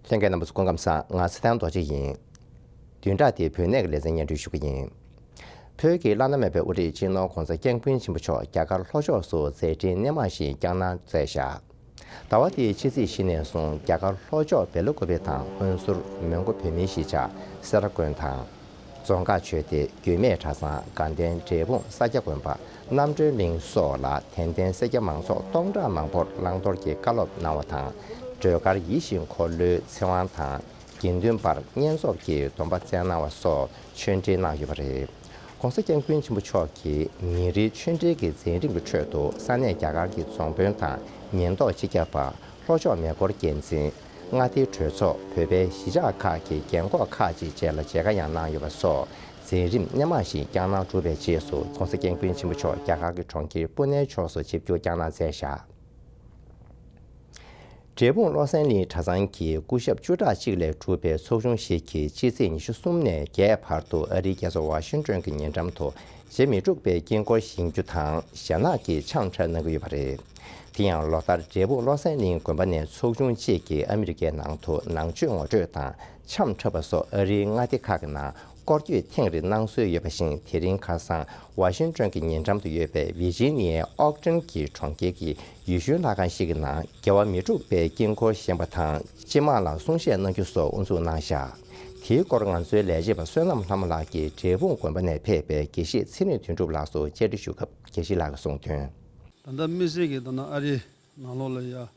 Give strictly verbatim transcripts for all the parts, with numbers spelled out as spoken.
ལྷན་རྒྱས་རྣམ་པ་ཚོ་སྐུ་ཁམས་བཟང་། ང་ཚེ་བརྟན་རྡོ་རྗེ་ཡིན། བདུན་ཕྲག་འདིའི་བོད་གནས་ཀྱི་ལེ་ཚན་སྙན་སྒྲོན་ཞུ་གི་ཡིན། བོད་ཀྱི་བླ་ན་མེད་པའི་དབུ་ཁྲིད་སྤྱི་ནོར་༧གོང་ས་༧སྐྱབས་མགོན་ཆེན་པོ་མཆོག་རྒྱ་གར་ལྷོ་ཕྱོགས་སུ་མཛད་འཕྲིན་སྣེ་མང་ཞིག་བསྐྱངས་གནང་མཛད་བཞག་ཟླ་བ་འདིའི་ཕྱི་ཚེས་བཞི་ནས་བཟུང་རྒྱ་གར་ལྷོ་ཕྱོགས་སྦེ་ལ་ཀུ་པེ་དང་ཧོན་སུར། མོན་གྷོ་བོད་མིའི་གཞིས་ཆགས་སེ་ར་དགོན་དང་། རྫོང་ཁག་ཆོས་སྡེ། མགོན་མེད་གྲྭ་ཚང་། དགའ་ལྡན་འབྲས་སྤུངས་ས་སྐྱ་དགོན་པ། རྣམ་གྲོལ་གླིང་སོགས་ལ་དད་ལྡན་སེར་སྐྱ་མང་ཚོགས་སྟོང་ཕྲག་མང་པོར་བླང་དོར་གྱི་བཀའ་སློབ་གནང་བ་དང་། སྒྲོལ་དཀར་ཡིད་བཞིན་འཁོར་ལོའི་ཚེ་དབང་དང་། དགེ་འདུན་པར་བསྙེན་རྫོགས་ཀྱི་སྡོམ་པ་བསྩལ་གནང་བ་སོགས་ཆོས་འབྲེལ་གནང་ཡོད་པ་རེད། ༸གོང་ས་༸སྐྱབས་མགོན་ཆེན་པོ་མཆོག་གིས་ཉིན་རེའི་ཆོས་འབྲེལ་གྱི་མཛད་རིམ་གྱི་ཁྲོད་དུ་ས་གནས་རྒྱ་གར་གྱི་རྫོང་དཔོན་དང་ཉེན་རྟོག་སྤྱི་ཁྱབ་པ། ལྷོ་ཕྱོགས་མེ་འཁོར་འགན་འཛིན། མངའ་སྡེའི་གྲོས་ཚོགས། བོད་པའི་གཞིས་ཆགས་ཁག་གི་རྒན་འཁོགས་ཁག་ཅིག་བཅས་ལ་མཇལ་ཁ་ཡང་གནང་ཡོད་པ་སོགས་མཛད་རིམ་སྣེ་མང་ཞིག་བསྐྱངས་གནང་གྲུབ་པའི་རྗེས་སུ་༸གོང་ས་༸སྐྱབས་མགོན་ཆེན་པོ་མཆོག་རྒྱ་གར་གྱི་གྲོང་ཁྱེར་པུ་ནེ་ཕྱོགས་སུ་ཆིབས་བསྒྱུར་བསྐྱངས་གནང་མཛད་བཞག་འབྲས་སྤུངས་བློ་གསལ་གླིང་གྲྭ་ཚང་གི་སྐུ་ཞབས་བཅུ་ཕྲག་གཅིག་ལས་གྲུབ་པའི་ཚོགས་ཆུང་ཞིག་གིས་ཕྱི་ཚེས་ཉི་ཤུ་གསུམ་ནས་བརྒྱད་བར་དུ་ཨ་རིའི་རྒྱལ་ས་ཝ་ཤིང་ཏོན་གྱི་ཉེ་འགྲམ་དུ་བྱེ་མི་འཁྲུགས་པའི་དཀྱིལ་འཁོར་བཞེངས་རྒྱུ་དང་ཞྭ་ནག་གི་འཆམ་འཁྲབ་གནང་གི་ཡོད་པ་རེད། དེ་ཡང་ལོ་ལྟར་འབྲས་སྤུངས་བློ་གསལ་གླིང་དགོན་པ་ནས་ཚོགས་ཆུང་གཅིག་གིས་ཨ་མི་རི་ཀའི་ནང་དུ་ནང་ཆོས་ངོ་སྤྲོད་དང་འཆམ་འཁྲབ་པ་སོགས་ཨ་རིའི་མངའ་སྡེ་ཁག་གི་ནང་སྐོར་སྐྱོད་ཐེངས་རེ་གནང་སྲོལ་ཡོད་པ་བཞིན། དེ་རིང་ཁ་སང་ཝ་ཤིང་ཏོན་གྱི་ཉེ་འགྲམ་དུ་ཡོད་པའི་ཝི་ཇི་ནི་ཡའི་ཨོག་ཏོན་གྱི་གྲོང་ཁྱེར་གྱི་ཡིད་བཞིན་ལྷ་ཁང་ཞིག་གི་ནང་རྒྱལ་བ་མི་འཁྲུགས་པའི་དཀྱིལ་འཁོར་བཞེངས་པ་དང་། སྤྱི་དམངས་ལ་གསུང་བཤད་གནང་རྒྱུ་སོགས་དབུ་འཛུགས་གནང་བཞག་དེའི་སྐོར་ང་ཚོའི་ལས་བྱེད་པ་བསོད་ནམས་ལྷ་མོ་ལགས་ཀྱིས་འབྲས་སྤུངས་དགོན་པ་ནས་ཕེབས་པའི་དགེ་བཤེས་ཚེ་རིང་དོན་གྲུབ་ལགས་སུ་བཅར་འདྲི་ཞུ་སྐབས། དགེ་བཤེས་ལགས་ཀྱིས་གསུངས་དོན། ད་ལྟ་དམིགས་བསལ་གྱིས་ད་ནང་ཨ་རིའི་ནང་ལོགས་ལ་ཡ།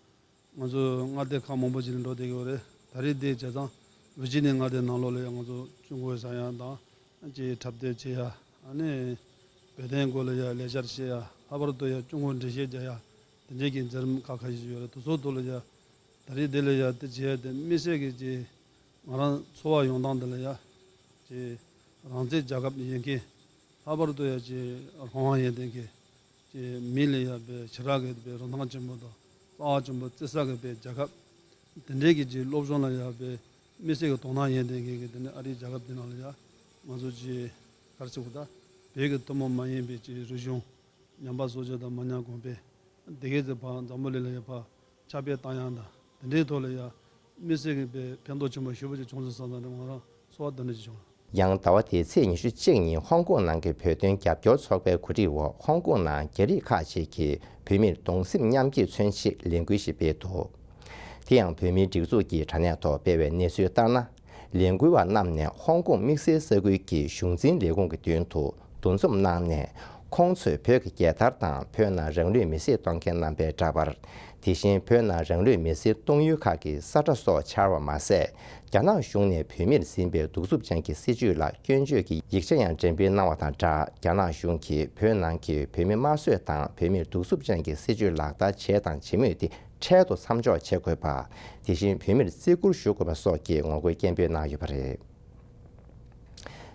ང་ཚོ་མངའ་སྡེ་ཁག་མང་པོ་ཅིག་ནས་འགྲོ་བསྡད་ཀྱི་ཡོད་རེད། ད་རེས་འདི་བྱས་ཙང་ཝི་ཇི་ནི་མངའ་སྡེའི་ནང་ལོགས་ལ་ཡང་ང་ཚོ་ཅུང་གོ་ས་ཡང་དང་ཅིག་འཁྲབ་སྟོན་བྱེད་ཡ། ཨ་ནི་བོད་དོན་སྐོར་ལ་ཡ་ལས་འཆར་བཤད་ཡ། ལྷག་པར་དུ་ཡ་ཅུང་གོ་འགྲེལ་བཤད་རྒྱག་ཡ། དེ་འདྲའི་གི་མཛད་རིམ་ཁག་ཁ་ཤས་ཤིག་ཡོད་རེད། དེ་ཚོ་ཐོག་ལ་ཡ་ད་རེས་འདི་ལ་ཡ་དེ་བྱས་ཏེ་དམིགས་བསལ་གྱི་ཅིག་ང་རང་འཚོ་བ་ཡོང་སྟངས་འདི་ལ་ཡ་ཅིག་རང་བཙན་རྒྱལ་ཁབ་ཡིན་མཁན། ལྷག་པར་དུ་ཡ་ཅིག་རང་དབང་ཡོད་མཁན་གྱི་ཅིག་མི་ལ་ཡ་པའི་ཞེ་དྲག་གི་པའི་རིན་ཐང་ཆེན་པོ་དང་རྩ་བ་ཆེན་པོ་བརྩི་ས་གི་པའི་རྒྱལ་ཁབ། དེ་འདྲའི་གི་ཅིག་སློབ་སྦྱོང་ལ་ཡ་པའི་དམིགས་བསལ་གྱི་དོ་སྣང་ཡོད་མཁན་གྱི་དེ་ནི་ཨ་རིའི་རྒྱལ་ཁབ་དེ་ནང་ལ་ཡ་ང་ཚོ་ཅིག་ག་རེ་ཟེར་དགོས། ད་བོད་ཀྱི་ཐུན་མོང་མ་ཡིན་པའི་ཅིག་རིག་གཞུང་ཉམས་པ་གསོ་བྱེད་དང་མ་ཉམས་གོང་འཕེལ། དེ་གའི་ཚེ་ཕར་འཛམ་བུ་གླིང་ལ་ཡ་ཕར་ཁྱབ་སྤེལ་བཏང་ཡག་དང་དེ་འདྲའི་ཐོག་ལ་ཡ་དམིགས་བསལ་གྱི་པའི་ཕན་ཐོགས་ཆེན་པོ་ཞེ་པོ་ཅིག་བྱུང་སོང་བསམ་ཙང་ང་རང་ཚོར་བ་དེ་འདྲ་ཅིག་བྱུང་། ཡང་ཟླ་བ་འདིའི་ཚེས་ཉི་ཤུ་གཅིག་ཉིན་ཧོང་ཀོང་ནང་གི་བོད་དོན་རྒྱབ་སྐྱོར་ཚོགས་པའི་གོ་སྒྲིག་འོག་ཧོང་ཀོང་ནང་རྒྱ་རིགས་ཁག་ཅིག་གིས་བོད་མིར་གདུང་སེམས་མཉམ་སྐྱེད་མཚོན་ཆེད་ལས་འགུལ་ཞིག་སྤེལ་འདུག་དེ་ཡང་བོད་མིའི་སྒྲིག་འཛུགས་ཀྱི་དྲ་གནས་ཐོག་སྤེལ་བའི་གནས་ཚུལ་ལྟར་ན། ལས་འགུལ་བ་རྣམས་ནས་ཧོང་ཀོང་དམིགས་བསལ་ས་ཁུལ་གྱི་གཞུང་འཛིན་ལས་ཁུངས་ཀྱི་མདུན་དུ་འདུ་འཛོམས་གནང་ནས། ཁོང་ཚོས་བོད་ཀྱི་རྒྱལ་དར་དང་བོད་ནང་རང་ལུས་མེར་སྲེག་གཏོང་མཁན་རྣམ་པའི་འདྲ་པར། དེ་བཞིན་བོད་ནང་རང་ལུས་མེར་སྲེག་གཏོང་ཡུལ་ཁག་གི་ས་ཁྲ་སོགས་འཕྱར་བ་མ་ཟད། རྒྱ་ནག་གཞུང་ནས་བོད་མིར་འཛིན་པའི་གདུག་རྩུབ་ཅན་གྱི་སྲིད་བྱུས་ལ་སྐྱོན་བརྗོད་ཀྱི་ཡིག་ཆ་ཡང་འགྲེམས་སྤེལ་གནང་བ་དང་སྦྲགས། རྒྱ་ནག་གཞུང་གིས་བོད་ནང་གི་བོད་མི་དམར་གསོད་དང་བོད་མིར་གདུག་རྩུབ་ཅན་གྱི་སྲིད་བྱུས་ལག་བསྟར་བྱས་དང་བྱེད་མུས་དེ་འཕྲལ་དུ་མཚམས་འཇོག་བྱེད་དགོས་པ། དེ་བཞིན་བོད་མིར་བརྩི་བཀུར་ཞུ་དགོས་པ་སོགས་ཀྱི་ངོ་རྒོལ་སྐད་འབོད་གནང་ཡོད་པ་རེད།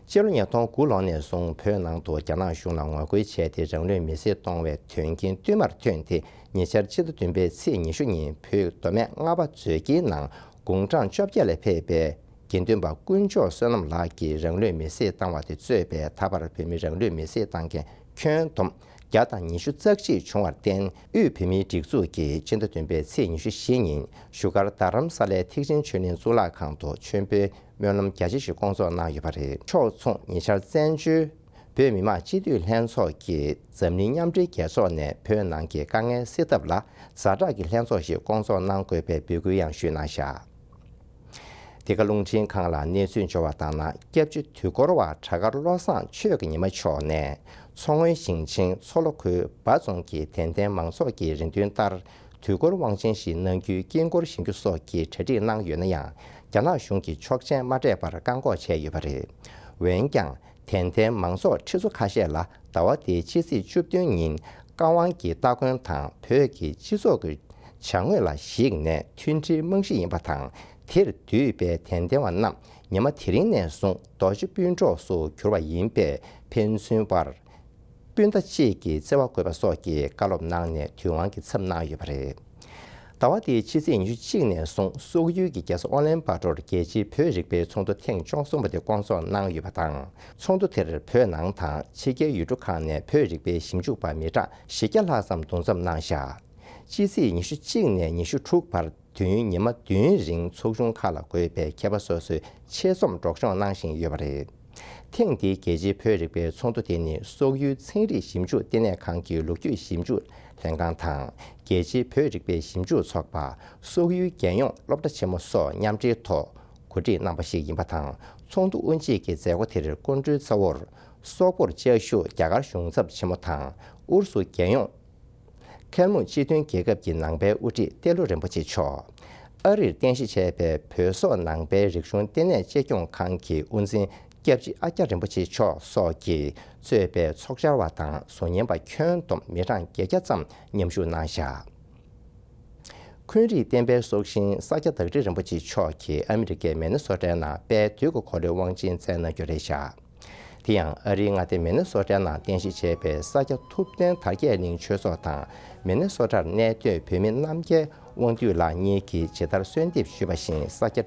སྤྱི་ལོ་ཉིས་སྟོང་དགུ་ལོ་ནས་བཟུང་བོད་ནང་དུ་རྒྱ་ནག་གཞུང་ལ་ངོ་རྒོལ་བྱས་ཏེ་རང་ལུས་མེར་སྲེག་གཏོང་བའི་དོན་རྐྱེན་བསྟུད་མར་ཐོན་ཏེ། ཉེ་ཆར་ཕྱི་ཟླ་བདུན་པའི་ཚེས་ཉི་ཤུ་ཉིན་བོད་མདོ་སྨད་རྔ་པ་མཛོད་དཀྱིལ་ནང་དགུང་གྲངས་བཅོ་བརྒྱད་ལ་ཕེབས་པའི་དགེ་འདུན་པ་དཀོན་མཆོག་བསོད་ནམས་ལགས་ཀྱིས་རང་ལུས་མེར་སྲེག་བཏང་བ་དེ་གཙོས་པའི་ད་བར་བོད་མི་རང་ལུས་མེར་སྲེག་བཏང་མཁན་ཁྱོན་བསྡོམས་བརྒྱ་དང་ཉི་ཤུ་རྩ་གཅིག་བྱུང་བར་བརྟེན། དབུས་བོད་མིའི་སྒྲིག་འཛུགས་ཀྱིས་ཕྱི་ཟླ་བདུན་པའི་ཚེས་ཉི་ཤུ་བཞི་ཉིན་བཞུགས་སྒར་རྡ་རམ་ས་ལའི་ཐེག་ཆེན་ཆོས་གླིང་གཙུག་ལག་ཁང་དུ་མཆོད་འབུལ་སྨོན་ལམ་རྒྱ་ཆེ་ཞིག་སྐོང་ཚོགས་གནང་ཡོད་པ་རེད། ཕྱོགས་མཚུངས་ཉེ་ཆར་བཙན་བྱོལ་བོད་མི་མང་སྤྱི་འཐུས་ལྷན་ཚོགས་ཀྱིས་འཛམ་གླིང་མཉམ་འབྲེལ་རྒྱལ་ཚོགས་ནས་བོད་ནང་གི་དཀའ་ངལ་སེལ་ཐབས་ལ་ཛ་དྲག་གི་ལྷན་ཚོགས་ཤིག་སྐོང་ཚོགས་གནང་དགོས་པའི་འབོད་སྐུལ་ཡང་ཞུས་གནང་བཞག་འདི་ག་རླུང་འཕྲིན་ཁང་ལ་གནས་ཚུལ་འབྱོར་བ་ལྟར་ན། སྐྱབས་རྗེ་དུས་འཁོར་བ་གྲྭ་མཁར་བློ་བཟང་ཆོས་ཀྱི་ཉི་མ་མཆོག་ནས་མཚོ་སྔོན་ཞིང་ཆེན་མཚོ་ལྷོ་ཁུལ་སྦ་རྫོང་གི་དད་ལྡན་མང་ཚོགས་ཀྱི་རེ་འདུན་ལྟར། དུས་འཁོར་དབང་ཆེན་ཞིག་གནང་རྒྱུའི་དཀྱིལ་འཁོར་བཞེངས་རྒྱུ་སོགས་ཀྱི་གྲ་སྒྲིག་གནང་ཡོད་ན་ཡང་། རྒྱ་ནག་གཞུང་གིས་ཆོག་མཆན་མ་སྤྲད་པར་བཀག་འགོག་བྱས་ཡོད་པ་རེད། འོན་ཀྱང་། དད་ལྡན་མང་ཚོགས་ཁྲི་ཚོ་ཁ་ཤས་ལ་ཟླ་བ་འདིའི་ཕྱི་ཚེས་བཅུ་བདུན་ཉིན་ཀ་ཝང་གི་སྟ་གོན་དང་བོད་ཀྱི་སྤྱི་ཚོགས་ཀྱི་བྱ་དངོས་ལ་གཞིགས་ནས་མཐུན་སྒྲིལ་རྨང་གཞི་ཡིན་པ་དང་། དེར་འདུས་པའི་དད་ལྡན་བ་རྣམས་ཉི་མ་དེ་རིང་ནས་བཟུང་རྡོ་རྗེ་སྤུན་གྲོགས་སུ་གྱུར་བ་ཡིན་པས། ཕན་ཚུན་བར་སྤུན་ཟླ་གཅིག་གི་བརྩེ་བ་དགོས་པ་སོགས་ཀྱི་བཀའ་སློབ་གནང་ནས་དུས་དབང་གི་མཚམས་གནང་ཡོད་པ་རེད། ཟླ་བ་འདིའི་ཕྱི་ཚེས་ཉི་ཤུ་གཅིག་ནས་བཟུང་སོག་ཡུལ་གྱི་རྒྱལ་ས་ཨོ་ལན་སྦ་ཏོར་རྒྱལ་སྤྱིའི་བོད་རིག་པའི་ཚོགས་འདུ་ཐེངས་བཅུ་གསུམ་པ་དེ་སྐོང་ཚོགས་གནང་ཡོད་པ་དང་། ཚོགས་འདུ་དེར་བོད་ནང་དང་ཕྱི་རྒྱལ་ཡུལ་གྲུ་ཁག་ནས་བོད་རིག་པའི་ཞིབ་འཇུག་པ་མི་གྲངས་བཞི་བརྒྱ་ལྷག་ཙམ་འདུ་འཛོམས་གནང་བཞག་ཕྱི་ཚེས་ཉི་ཤུ་གཅིག་ནས་ཉི་ཤུ་དྲུག་བར། དུས་ཡུན་ཉི་མ་བདུན་རིང་ཚོགས་ཆུང་ཁག་ལ་བགོས་པའི་མཁས་པ་སོ་སོའི་ཆེད་རྩོམ་སྒྲོག་སྦྱང་གནང་བཞིན་ཡོད་པ་རེད། ཐེངས་འདིའི་རྒྱལ་སྤྱིའི་བོད་རིག་པའི་ཚོགས་འདུ་དེ་ནི་སོག་ཡུལ་ཚན་རིག་ཞིབ་འཇུག་ལྟེ་གནས་ཁང་གི་ལོ་རྒྱུས་ཞིབ་འཇུག་ལྷན་ཁང་དང་། རྒྱལ་སྤྱིའི་བོད་རིག་པའི་ཞིབ་འཇུག་ཚོགས་པ། སོག་ཡུལ་རྒྱལ་ཡོངས་སློབ་གྲྭ་ཆེན་མོ་སོགས་མཉམ་འབྲེལ་ཐོག་གོ་སྒྲིག་གནང་པ་ཞིག་ཡིན་པ་དང་། ཚོགས་འདུ་དབུ་འབྱེད་ཀྱི་མཛད་སྒོ་དེར་སྐུ་མགྲོན་གཙོ་བོར་སོག་པོར་བཅའ་བཞུགས་རྒྱ་གར་གཞུང་ཚབ་ཆེན་མོ་དང་། ཨུ་རུ་སུ་རྒྱལ་ཡོངས་མཁལ་མུ་སྤྱི་མཐུན་རྒྱལ་ཁབ་ཀྱི་ནང་པའི་དབུ་ཁྲིད་ཏེ་ལོ་རིན་པོ་ཆེ་མཆོག་ཨ་རིར་རྟེན་གཞི་བྱས་པའི་བོད་སོག་ནང་པའི་རིག་གཞུང་ལྟེ་གནས་གཅེས་སྐྱོང་ཁང་གི་དབུ་འཛིན་སྐྱབས་རྗེ་ཨ་ཀྱ་རིན་པོ་ཆེ་མཆོག་སོགས་ཀྱིས་གཙོས་པའི་ཚོགས་བཅར་བ་དང་ཟུར་ཉན་པ་ཁྱོན་བསྡོམས་མི་གྲངས་བརྒྱད་བརྒྱ་ཙམ་མཉམ་ཞུགས་གནང་བཞག་འཁོན་རིགས་བསྟན་པའི་སྲོག་ཤིང་ས་སྐྱ་བདག་ཁྲི་རིན་པོ་ཆེ་མཆོག་གིས་ཨ་མི་རི་ཀའི་མི་ནི་སོ་ཊའི་ནང་དཔལ་དུས་ཀྱི་འཁོར་ལོའི་དབང་ཆེན་བསྩལ་གནང་རྒྱུ་རེད་བཞག་དེ་ཡང་ཨ་རིའི་མངའ་སྡེ་མི་ནི་སོ་ཊའི་ནང་རྟེན་གཞི་བྱས་པའི་ས་སྐྱ་ཐུབ་བསྟན་དར་རྒྱས་གླིང་ཆོས་ཚོགས་དང་མི་ནི་སོ་ཊར་གནས་སྡོད་བོད་མི་རྣམ་རྒྱལ་དབང་འདུས་ལགས་གཉིས་ཀྱིས་ཇི་ལྟར་གསོལ་འདེབས་ཞུས་པ་བཞིན་ས་སྐྱ་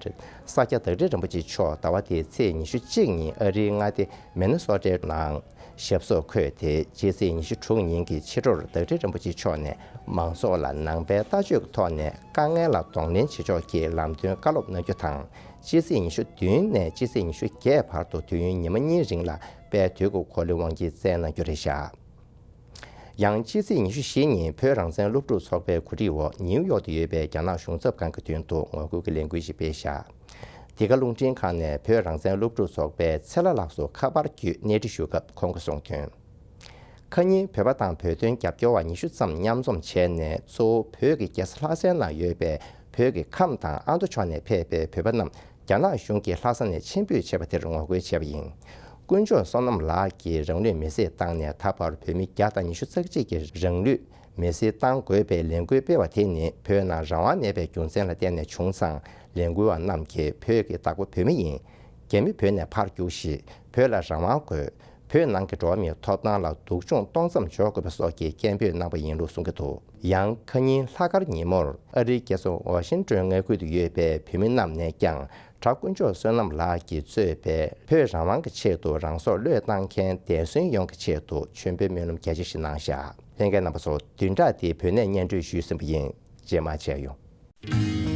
ས་སྐྱ་བདག་ཁྲི་རིན་པོ་ཆེ་མཆོག་ཟླ་བ་འདིའི་ཚེས་ཉི་ཤུ་གཅིག་ཉིན་ཨ་རིའི་མངའ་སྡེ་མི་ནི་སོ་ཊའི་ནང་ཞབས་སོར་འཁོད་དེ་ཕྱི་ཚེས་ཉི་ཤུ་དྲུག་ཉིན་གྱི་ཕྱི་དྲོར་བདག་ཁྲི་རིན་པོ་ཆེ་མཆོག་ནས་མང་ཚོགས་ལ་ནང་པའི་ལྟ་སྤྱོད་ཀྱི་ཐོག་ནས་དཀའ་ངལ་ལ་གདོང་ལེན་བྱེད་ཕྱོགས་ཀྱི་ལམ་སྟོན་བཀའ་སློབ་གནང་རྒྱུ་དང་། ཕྱི་ཚེས་ཉི་ཤུ་བདུན་ནས་ཕྱི་ཚེས་ཉི་ཤུ་བརྒྱད་བར་དུ་དུས་ཡུན་ཉི་མ་གཉིས་རིང་ལ་དཔལ་དུས་ཀྱི་འཁོར་ལོའི་དབང་ཆེན་བསྩལ་གནང་རྒྱུ་རེད་བཞག་ཡང་ཕྱི་ཚེས་ཉི་ཤུ་བཞི་ཉིན་བོད་རང་བཙན་སློབ་ཕྲུག་ཚོགས་པའི་གོ་སྒྲིག་འོག་ནིའུ་ཡོག་ཏུ་ཡོད་པའི་རྒྱ་ནག་གཞུང་ཚབ་ཁང་གི་མདུན་དུ་ངོ་རྒོལ་གྱི་ལས་འགུལ་ཞིག་སྤེལ་བཞག་འདི་ག་རླུང་འཕྲིན་ཁང་ནས་བོད་རང་བཙན་སློབ་ཕྲུག་ཚོགས་པའི་ཚེ་ལྷ་ལགས་སུ་ཁ་པར་བརྒྱུད་གནས་འདྲི་ཞུ་སྐབས་ཁོང་གིས་གསུངས་དོན། ཁ་ཉིན་བོད་པ་དང་བོད་དོན་རྒྱབ་སྐྱོར་བ་ཉི་ཤུ་ཙམ་མཉམ་འཛོམས་བྱས་ནས་གཙོ་བོ་བོད་ཀྱི་རྒྱལ་ས་ལྷ་སའི་ནང་ཡོད་པའི་བོད་ཀྱི་ཁམས་དང་ཨ་མདོ་ཕྱོགས་ནས་ཕེབས་པའི་བོད་པ་རྣམས་རྒྱ་ནག་གཞུང་གིས་ལྷ་ས་ནས་ཕྱིར་འབུད་བྱས་པ་དེར་ངོ་རྒོལ་བྱས་པ་ཡིན། དཀོན་མཆོག་བསོད་ནམས་ལགས་ཀྱིས་རང་ལུས་མེར་སྲེག་བཏང་ནས་ད་བར་བོད་མི་བརྒྱ་དང་ཉི་ཤུ་རྩ་གཅིག་གིས་རང་ལུས་མེར་སྲེག་བཏང་དགོས་པའི་ལས་འགུལ་སྤེལ་བ་དེ་ནི་བོད་ནང་རང་དབང་མེད་པའི་རྒྱུ་མཚན་ལ་བརྟེན་ནས་བྱུང་ཙང་། ལས་འགུལ་བ་རྣམས་ཀྱིས་བོད་ཀྱི་བདག་པོ་བོད་མི་ཡིན། རྒྱ་མི་བོད་ནས་ཕར་རྒྱུགས་ཤིག་བོད་ལ་རང་དབང་དགོས། བོད་ནང་གི་འགྲོ་བ་མིའི་ཐོབ་ཐང་ལ་སྡུག་སྦྱོང་གཏོང་མཚམས་འཇོག་དགོས་པ་སོགས་ཀྱི་སྐད་འབོད་གནང་པ་ཡིན་ལུགས་གསུང་གི་འདུག་ཡང་ཁ་ཉིན་ལྷག་དཀར་ཉིན་མོར་ཨ་རིའི་རྒྱལ་ས་ཝ་ཤིང་ཏོན་མངའ་ཁུལ་དུ་ཡོད་པའི་བོད་མི་རྣམས་ནས་ཀྱང་གྲྭ་དཀོན་མཆོག་བསོད་ནམས་ལགས་ཀྱིས་གཙོས་པའི་བོད་རང་དབང་གི་ཆེད་དུ་རང་སྲོག་བློས་བཏང་མཁན་འདས་གསོན་ཡོངས་ཀྱི་ཆེད་དུ་མཆོད་འབུལ་སྨོན་ལམ་རྒྱ་ཆེ་ཞིག་གནང་བཞག་ལྷན་རྒྱས་རྣམ་པ་ཚོ། བདུན་ཕྲག་འདིའི་བོད་གནས་སྙན་སྒྲོན་ཞུས་ཟིན་པ་ཡིན། རྗེས་མ་མཇལ་ཡོང་།